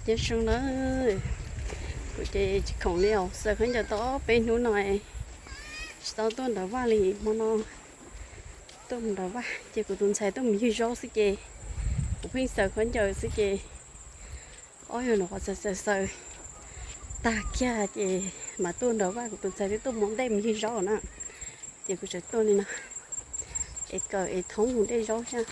Nyob zoo na, kuv ces tsis khoom li os, xaws khaub ncaws tau ob peb hnub no tsis tau tuaj nrad vaj li. Hmo no tuaj mus nrad vaj ces kuv tus ntxhais tuaj mus ywg zaub xwb ces kuv pheej xaws khaub ncaws xwb ces ob yog no qhov xaws xaws xaws tag kiag ces mam tuaj nrad vaj, kuv tus ntxhais twb tuaj mus ntej mus ywg zaub na. Ces kuv tseem tuaj li no es kawm es thoob mus dej zaub thiab.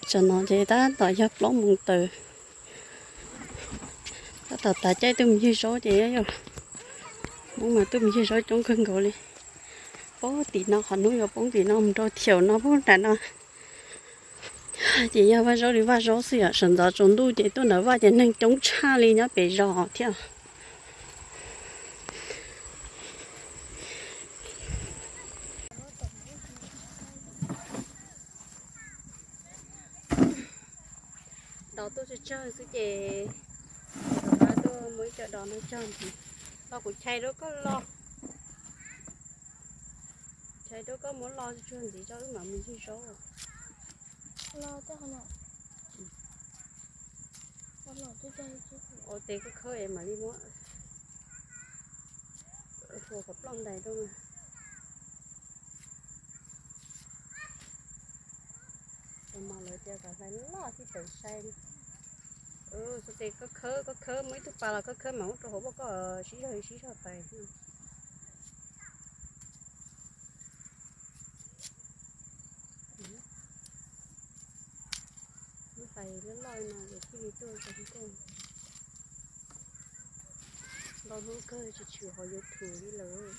Tsam no ces tab tom yog plaub moos tawm, tab tom tav caij tuaj mus ywg zaub ces yog Hmoob mas tuaj mus ywg zaub coob kawg nkaus li. Poob tim no, qhov hnub yuav poob tim no mus rau thiaum no poob nram no. Ces yog vaj zaub li vaj zaub xwb yom, sawv ntxov tsaus ntuj ces tuaj nrad vaj ces neeg coob tshaj li nyob pem zos thiab. Dos tuaj tsawg tsawg xwb ces rov qab tuaj muab ib co dos no cog ntxiv. Los kuv chais rau koj los, chais rau koj muab los tsuag ntxiv tso wb mam mus ywg zaub. Ua tes koj khawb es mam li muab ua qhov ploj ntais rau. Tau mas lawv tias kom hlais loj thiaj tawm sai li. Xav tias koj khawb, koj khawb muaj ib tug pas los koj khawb mas muab rau hauv vaj koj sib zog sib zog tais. Muab hlais loj loj no ces thiaj li tuaj zoo nkauj. Ntau hnub kawg tsis tshwm qhov YouTube li lawm.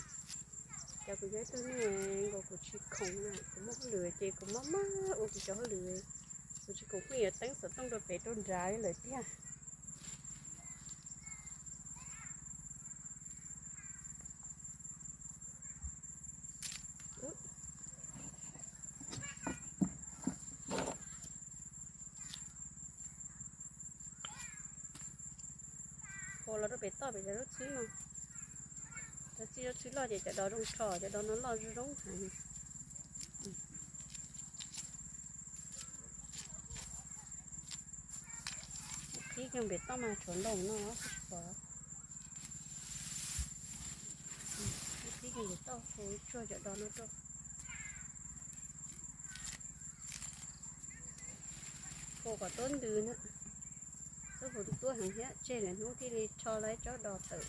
Cas kuv yog ib tug neeg nkaus kuv tsis khoom na, kuv muaj hauj lwm ces kuv maj maj ua kuv cov hauj lwm, kuv tsis khoom pheej yuav teeb xov tooj rau pem rau nrad li lawm tiag. Ua los rau pem toj pem cov zaub txhwb no, cov txiv zaub txhwb loj ces cov dos zoo rho, cov dos no loj zoo zoo heev. Qhib kiag pem toj mas tshuav ntoos no xwb tsis pom. Qhib kiag pem toj, tsuag cov dos no rau. Hu kom tuab ntws na, txhob hu tuab heev thiab tseg lwm hnub thiaj li rho lawm tsob dos tawm.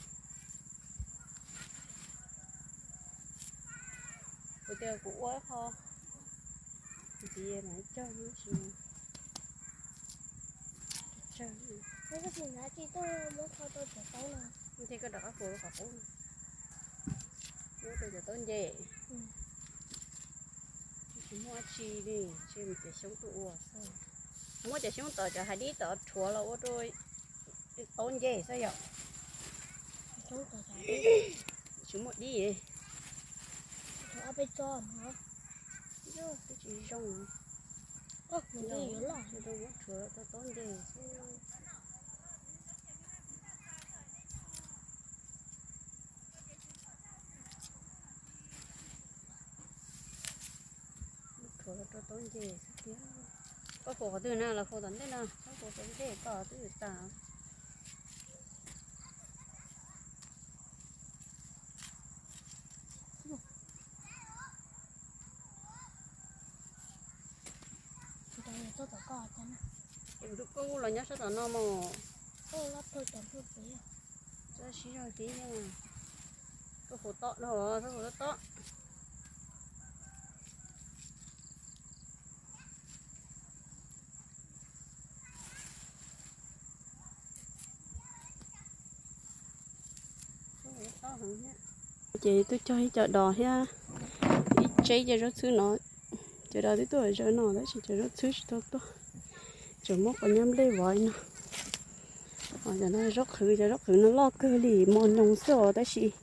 Kuv tias kuv ua qho ntxiv mas cog hnub tsis tsawg. Thiab koj rov qab hu qhov qub, muab rau cov taub nce. Tsis muaj dab tsi li, tsis muaj cov xyoob tuaj ua xwb. Muab cov xyoob tom cov hav dib tom rhuav los ua rau taub nce xwb yom. Tsis muaj dib. Twb tsis zoo. Muab rhuav rau taub nce xwb. Muab rhuav los rau taub nce xwb tiag. Koj hu qhov twg na, los hu tom ntej no, koj hu tom ntej koj twb tas. Kuv tus koj los nyob sab tom no mos. Sib zog tib, koj hu tob no, koj hu tob tob. Ces twb cog ib co dos thiab ib tseb cov zaub txhwb no. Cov dos twb tuaj zaws no tab sis cov zaub txhwb tsis tau tuaj, tseem muab quav nyab nplej vov no. Cov no zaub qhwv, cov zaub qhwv no loj kawg li, mos nyoos xwb os tab sis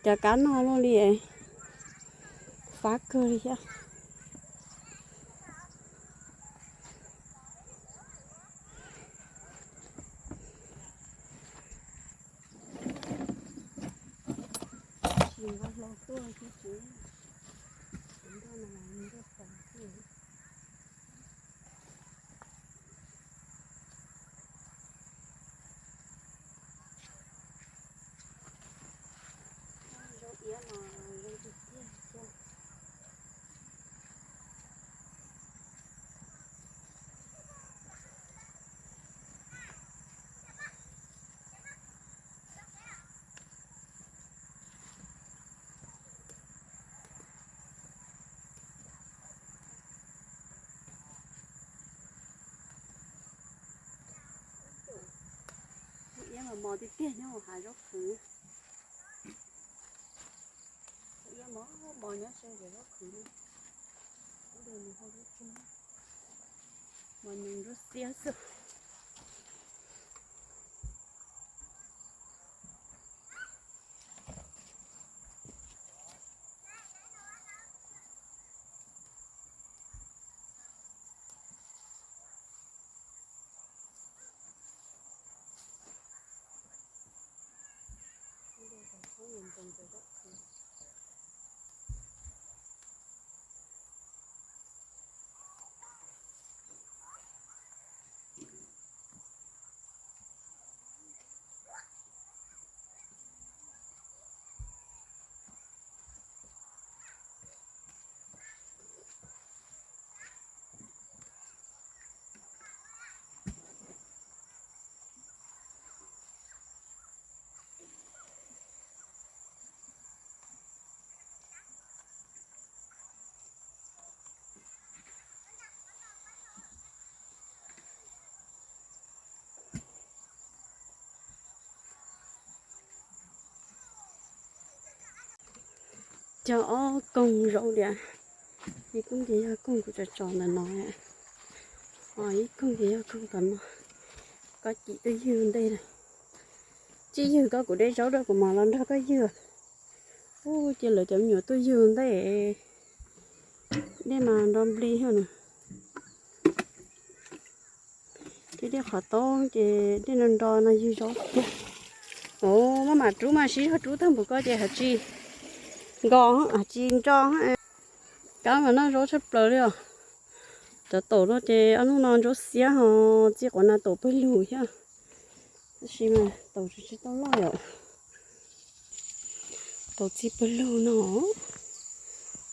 cov kab noj luaj li, fab kawg li thiab. Tsis nqa hlo tuaj thiab, tsis nqa hlo tuaj. Mos tiag tiag nyob hauv hav zaub qhwv. Ib mos mos nyob sab ntiam zaub qhwv no. Ub, de mus hau zaub tsuag, mos nyoos nruab xiab xwb. Cog ob koog zaub diam, ib koog ces yog koog kuv tso tso ntawm no, ib koog ces yog koog tom no. Koj cim twj ywg ntej na, tsib ywg koj kuv dej zaub rau kuv mam los nrog koj ywg. Ub, cia lawv cov me nyuam tuaj ywg ntej, dej mas nro nplig thiab na. Ces dej qhov toob ces dej nro nro no ywg zaub tiag. Ov, maj mam rub mas sib zog rub tag npaum ko ces haj tsis nkos, haj tsis nro. Kab mas noj zaub tshaj plaws li os. Cov taum no ces ob hnub no ntsuab xiab ho txij quav na taum pawg lug thiab. Tab sis mas taum tsis tau loj yom. Taum txij pawg lug no,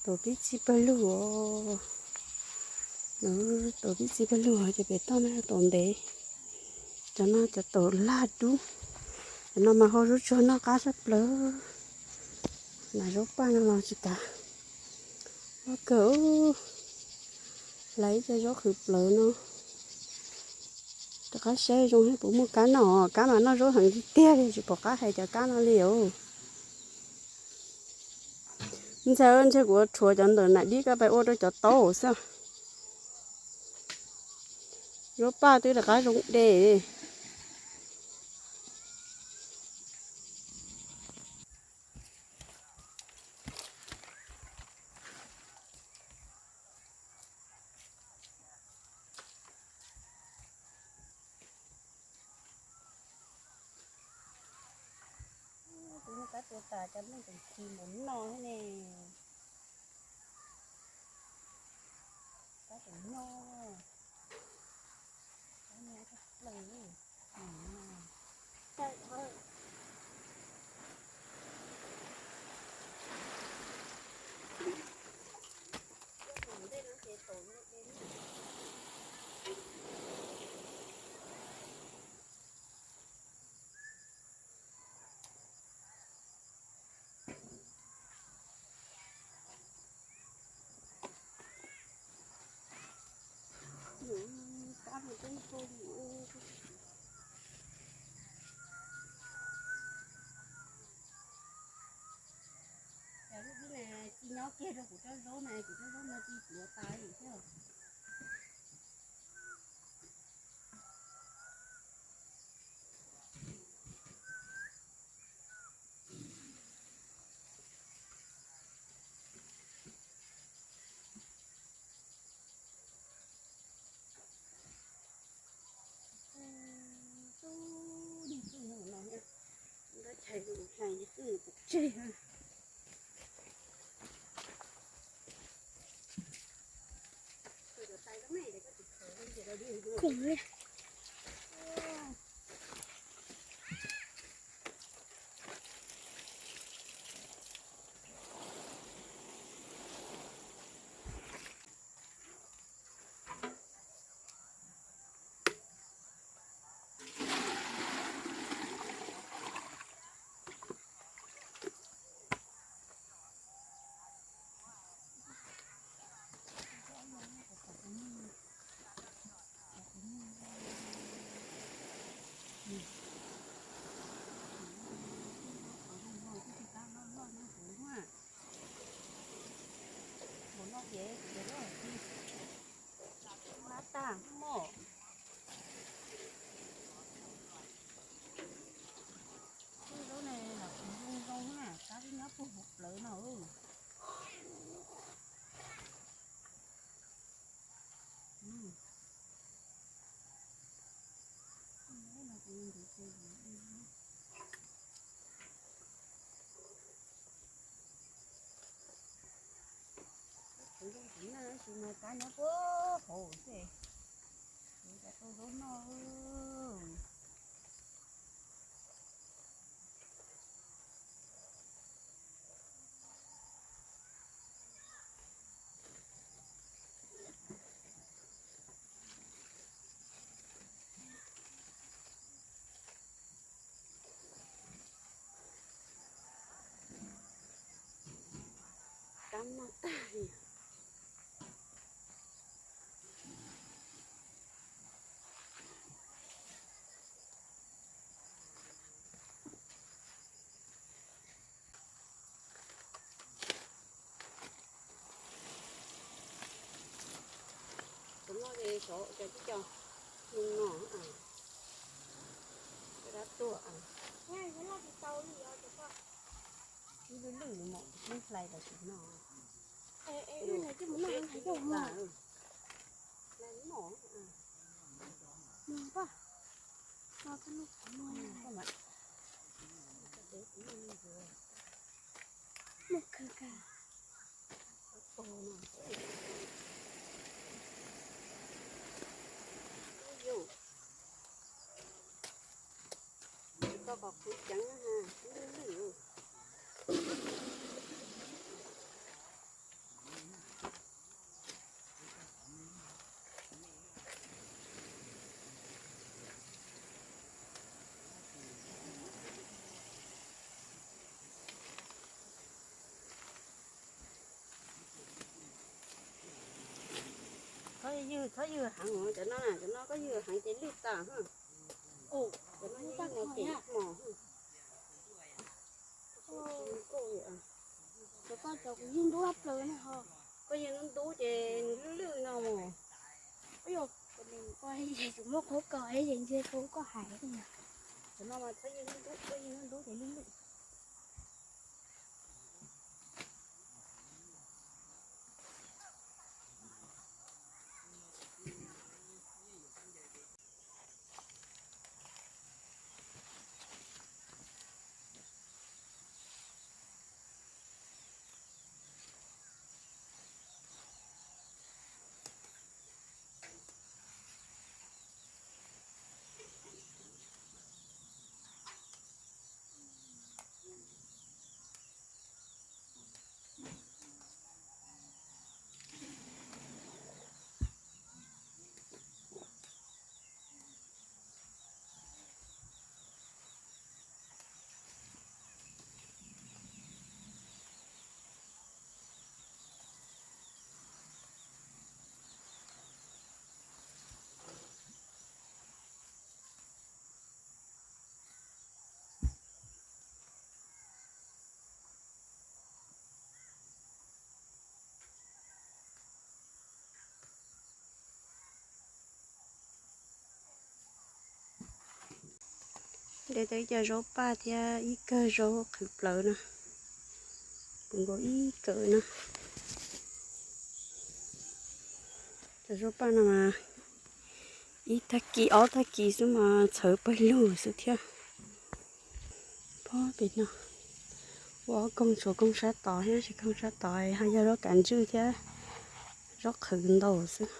taum tib txij pawg lug os. Taum tib txij pawg lug ces pem toj no taum ntev. Cov no cov taum lag dub. Cov no mas hau zaub tsuag noj qab tshaj plaws. Nas zaub paj no los tsis tas. Loj kawg, hlais ib co zaub qhwv plawv no. Rov qab saib zoo thiab puas muaj kab noj, kab mas noj zaub heev tiag tiag li, tsis pom qab hais cov kab no li os. Ntxhais, ntxhais kuv rhuav cov ntawm nam dib ko pais ua rau cov taub xwb. Zaub paj twb rov qab zoo de. Kuv muaj kab tua tas cov neeg tseem khi mus noj thiab ne. Kab tseem noj. Kab noj tshaj plaws li. Cov lub dib na, ci nyob kiag rau kuv tsob zaub na, kuv tsob zaub no ci tuav tas li thiab. Tub, niag tub no, nrab chais hlais niag tub no pov tseg. Khoom li. Kuv zoo kuv noj tab sis mas kab nyob puag hauv xwb, kuv cov tau zaub noj. Kab noj tag li. Cov no ces xyov cov tib co hnub no, cov dab tuag. Ib lwj lwj mom ib hlais los tsis no. Koj kom kuv ceev na, lwj lwj. Txhob ywg, txhob ywg heev, cov no, cov no koj ywg heev ces lwj tas. Cov no ces ywg heev ces mos. Cov koj cov kuv ywg ntub plaws na ho. Koj ywg ntub ntub ces nws lwj lwj no mos. Ua, kuv muab qhuav koj es ntsia qhuav koj hais. Cov no mas txhob ywg ntub ntub, koj ywg ntub ntub ces lwj lwj. De tau ib co zaub paj thiab ib kawm zaub qhwv plawv no, puv nkaus ib kawm no. Cov zaub paj no mas ib tag kis ob tag kis xwb mas txhawv pawg lug xwb thiab. Pob pem no ua ob koog, tshuav koog sab tod thiab, tsis koog sab tod ho yog zaub kav ntswj thiab zaub qhwv ntau xwb.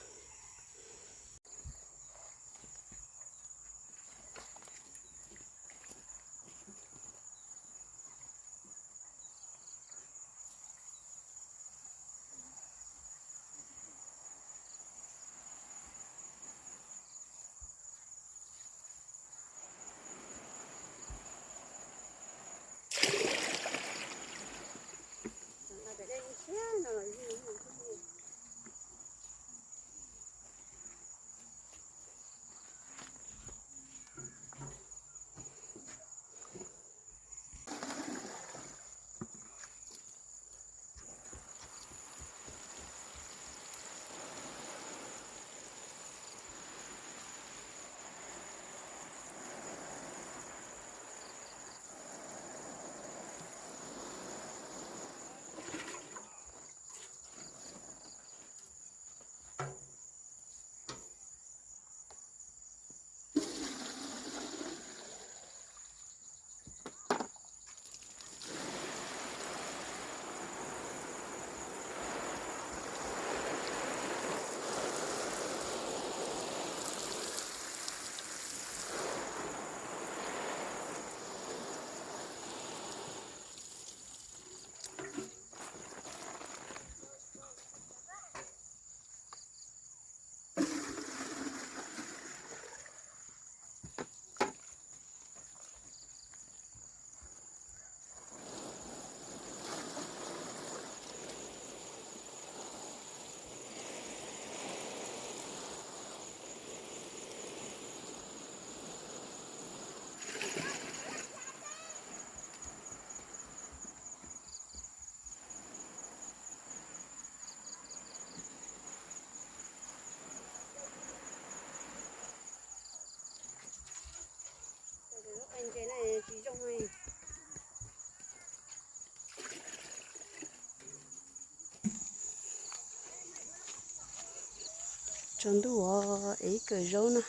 Tsaus ntuj os, es ib kawm zaub no,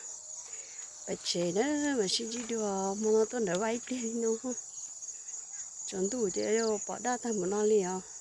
pais tsev na, mam sib ntsib dua hmo no tuaj nrawm vaj ib pliag li no. Tsaus ntuj ces yuav pom daj tag npaum no li os.